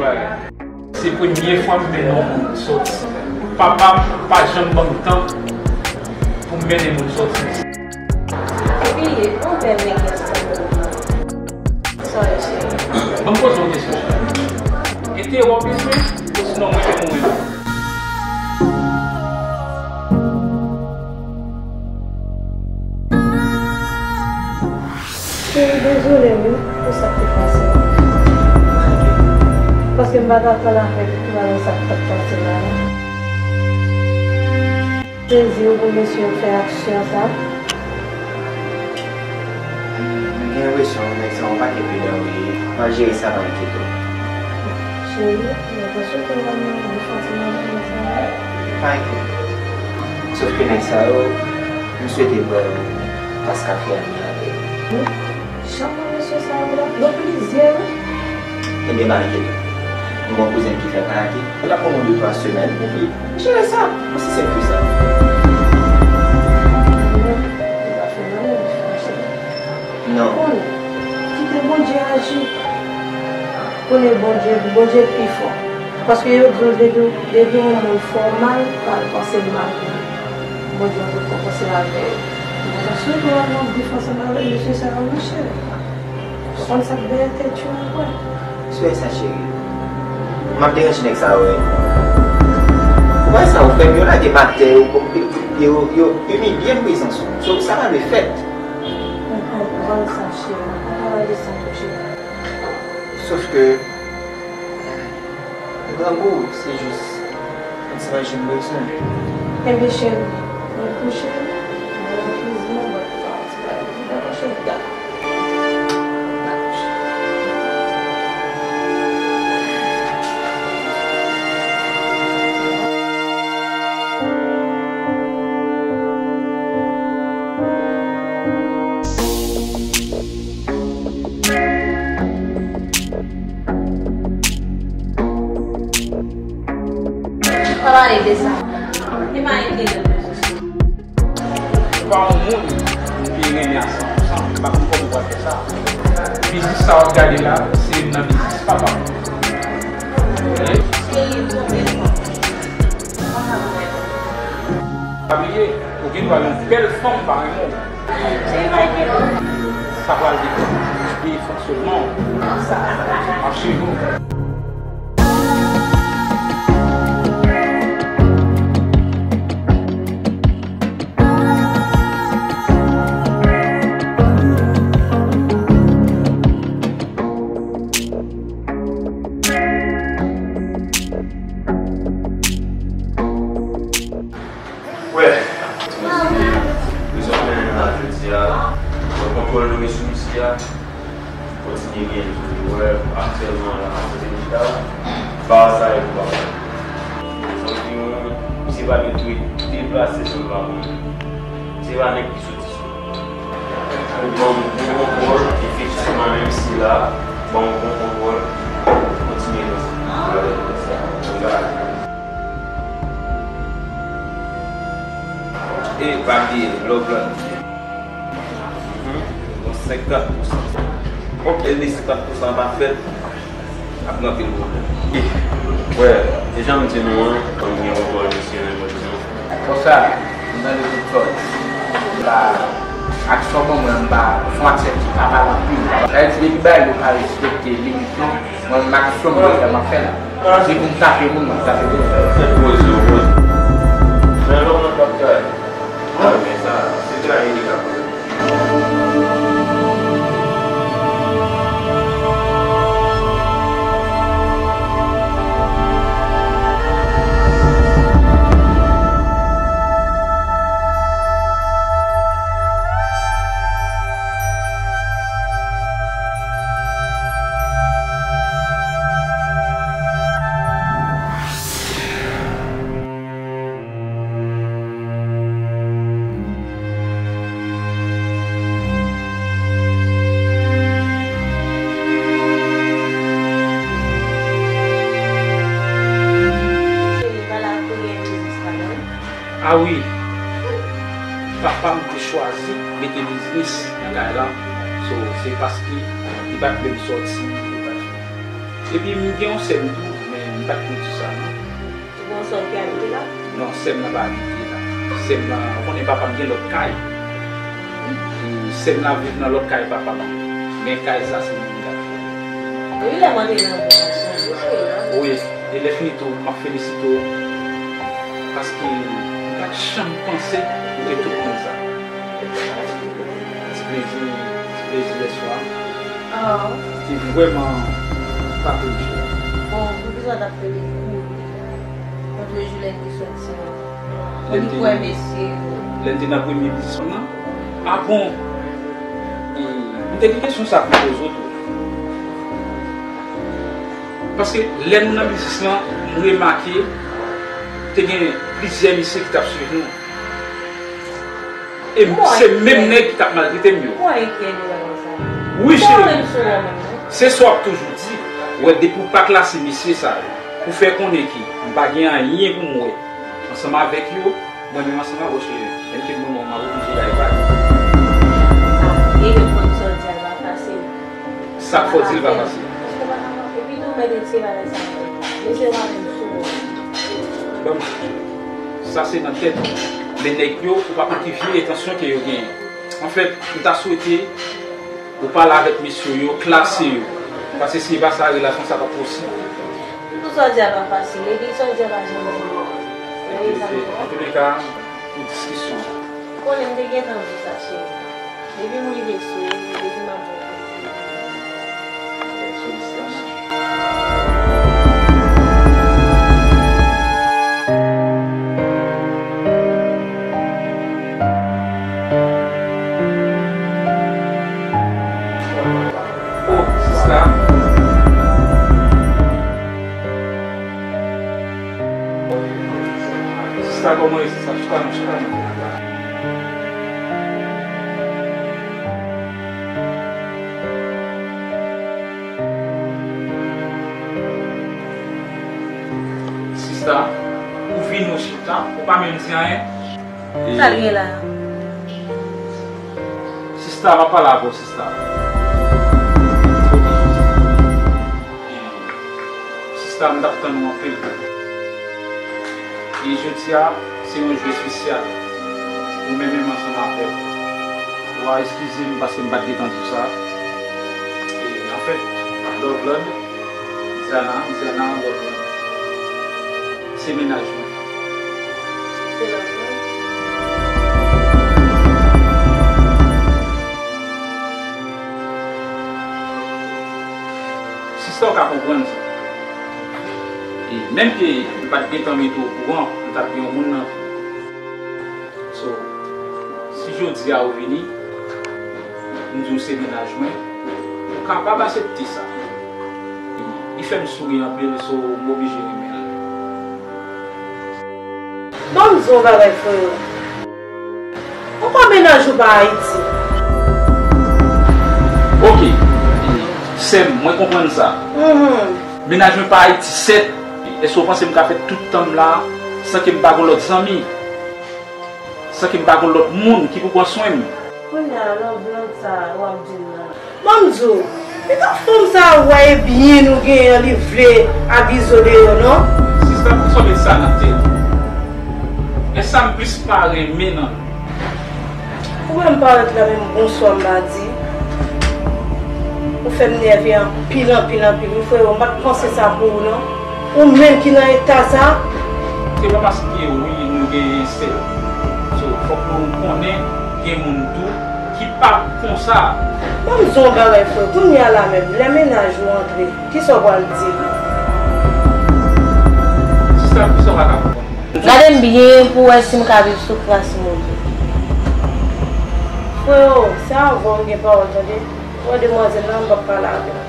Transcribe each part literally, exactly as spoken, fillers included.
Se premye fwa m mennen yon moun sòti. Papa m pa janm ban m tan pou m mennen moun sòti. Epi, yon bèl nèg nan sa. Sorry, cheri. Ban m poze yon kesyon, cheri. Entewòp ou bezwen, osinon mwen menm mwen la. Cheri, dezole wi pou sa k te pase a. Paske m pa t atann avèk malè sa k t ap pase la non. Sezi wi pou mesye yo fè aksyon sa. M gen enpresyon nèg sa yon pakèt dedan wi. M ap jere sa, pa enkyete w. Cheri, mwen panse ke w ap nan yon bon santiman nan sa. Pa enkyete w. Sòf ke nèg sa yo, m swete bwè yon tas kafe a menm avè yo. Jan mwen mesye sa yo la, yo plizyè wi. Ebyen pa enkyete w. M gen yon kouzen ki fè karaoke. L ap ban mwen de twa semèn epi m jere sa. Osi senp ke sa. Mwen, li pa fè malè, li fè cheri. Non. Konnen, kite Bondye aji. Konnen Bondye, Bondye pi fò. Paske yo di w depi, depi yon moun fè w mal, pa al panse l mal pou li. Bondye ap rekonpanse l avè yo. Mwen ta swete w al nan bif ansanm avèk mesye sa yo, monchè. Ou konn sa k dèyè tèt yo ankò. Sou sa, cheri. M ap deranje nèg sa yo, wi. Ou wè sa, ou frè m yo lage m atè, yo, yo, yo, yo imilye m prezans ou. So, sa pa dwe fèt. M konprann sa, cheri. Pa pale de sa tou, cheri. Sòf ke grangou, se jis yon ti manje m bezwen. Enben, cheri, nou kouche, nou nan kizin, nou bwè yon ti bagay. Dakò, cheri, dakò. Dakò, cheri. Pa pale de sa. Li pa enterè m nan sou sa. Ou pa yon moun ki renmen a san pou san, m pa konn kòman ou pral fè sa. Biznis sa w ap gade la, se youn nan biznis papa m. Pa bliye, ou gen dwa yon bèl fanm pa renmen w. Sa pral depann de fonksyònman w. Mache nou. Wè, ti mesye, rezon k mennen nou la jodi a, pran kontwòl nou resous misye a, kontinye genyen toujou. Wè, aktyèlman la, sante misye a, pa sa e pou papa. Donk, misye pa gen dwe deplase san l pa konnen. Se pa nèg ki soti sou Ou ban m bon kontwòl, efektivman, menm si la, ban m bon kontwòl, kontinye konsa. E pa bliye, lè w planifiye. Mhm. Bon, senkant pousan. Ok, li senkant pousan pa fèt. Ap gen anpil pwoblèm. Wè, e jan m di nou an, m gen yon pwòl misye nan pòzisyon. Konsa, m tande tout sòt. M pa, aksyon ban mwen, m pa, son aksyon ki pa pale anpil. Sa vle di, depi bagay yo pa respekte limit yo, mwen, menm aksyon m vle fè, m ap fè l. Se pou m tape moun, m ap tape moun. Se poze yo, poze. Men lòm nan p ap trayi. Men sa, se trayi li ka poze. A wi, papa m te chwazi mete biznis nan kay la, so, se paske li pa t vle m sòti, li pa t vle. Epi m gen yon sè m tou, men m pa t pou di sa non. Ou gen yon sè w ki abite la? Non, sè m nan pa abite la. Sè m nan, ou konnen papa m gen lòt kay. E sè m nan ap viv nan lòt kay papa m. Men kay sa se mwen ki t ap fè. Wi, lè mwen te nan bon mason, wi, cheri. Wi, e lè fini tou, m ap felisite w. Paske m pa t janm panse ou te tout moun sa. Ti plezi, ti plezi yèswa. Te vrèman pa te jwe. Bon, poukisa w t ap fè li kouri? Yon de jou lè n te sòti an. Lè n te, lè n te nan premye edisyon nan. A bon? E, m te gen kesyon sa pou m poze w tou. Paske lè nou nan biznis lan, m remake te gen plizyè mesye ki t ap swiv nou. E se menm nèg ki t ap maltrete m yo. Wi, cheri. Se sa w ap toujou di. Wè, depi w pa klase mesye sa yo, pou fè konnen ke m pa gen anyen pou m wè ansanm avèk yo, mwen menm ansanm avè w, cheri, menm ke mwen, mwen, m ap oblije bay vag. E yo konn sa w di a pa fasil. Sa k fè w di l pa fasil? Epi tou, mèt retire bagay sa. Mesye pa menm sou ou. Ban m, sa se nan tèt ou. Men nèg yo, ou pa konn ki vye entansyon ke yo genyen. Anfèt, m ta swete ou pale avèk mesye yo, klase yo. Paske si e pa sa, relasyon sa p ap posib. Tout sa w di a pa fasil. Epi sa w di a pa janm di non. Nan relasyon. Antouleka, pou diskisyon an. Konnen m te gentan di sa, cheri. Depi m rive sou ou, depi m ap wè w. Oh, sista. Sista, kòman ye, sista? Chita non, chita non. Sista, ou vini, ou chita, ou pa menm di anyen. Sa l gen la? Sista, m ap pale avè w, sista. Sista, m t ap tann ou anpil. E jodi a, se yon jou espesyal. Ou menm menm ansanm avè m. Wa eskize m paske m pa t gentan di w sa. E, anfèt, Loveland, Diana, Diana, Loveland. Se mennaj mwen. Se lòt mwen. Sista, w ka konprann sa. E menm ke m pa t gentan mete w okouran, m t ap gen yon moun nan vi w. So, si jodi a ou vini, m di w se mennaj mwen, ou kapab aksepte sa. Li fè m souri anpil, so m oblije renmen l. Ban m di w yon bagay, frero. Poukwa mennaj ou pa Ayiti? Oke, sè m, mwen konprann sa. Mhm. Mennaj mwen pa Ayiti, sèt. Èske w panse m ka fè tout tan m la san ke m pa gon lòt zanmi? San ke m pa gon lòt moun ki pou pran swen m? Kounye a, lòt blan sa w ap di m nan. Ban m di w, li ka fanm sa a wè e byen nou genyen an, li vle abize w deyò, non? Sista, poukisa w met sa nan tèt ou? E sa m plis pa renmen nan nou. Ou wè m parèt la menm bonswa m pa di. Ou fè m nève anpil, anpil, anpil. Wi, frero, m pa t panse sa pou ou, non. Ou menm ki nan eta sa. Se pa paske, wi, nou genyen sèl. So, fòk nou konnen gen moun tou ki pa konsa. Ban m di w yon bagay, frè. Kounye a la menm, lè mennaj ou antre, kisa w pral di li? Sista, kisa w pa ka konprann? Gade m byen pou w wè si m ka viv sou kras moun. Frero, se avè w m gen pawòl, tande. Wè demwazèl la, m p ap pale avè l.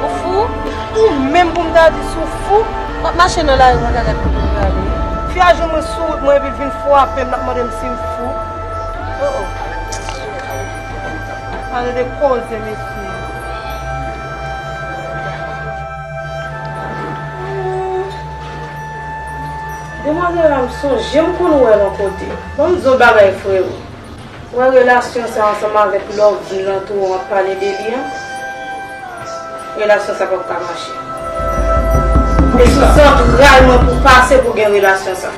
Ou fou? Ou menm pou m ta di si w fou? W ap mache nan lari, w pa ka gad kote w prale. Fi a jwenn mwen sou wout mwen epi l vin frape m, l ap mande m si m fou. Pale de koze, mesye. Demwazèl la, m sonje m konn wè l yon kote. Ban m di w bagay, frero. Wè relasyon sa ansanm avèk love lan tou w ap pale de li an. Relasyon sa p ap ka mache. E sou zantray mwen pou pase pou gen relasyon sa.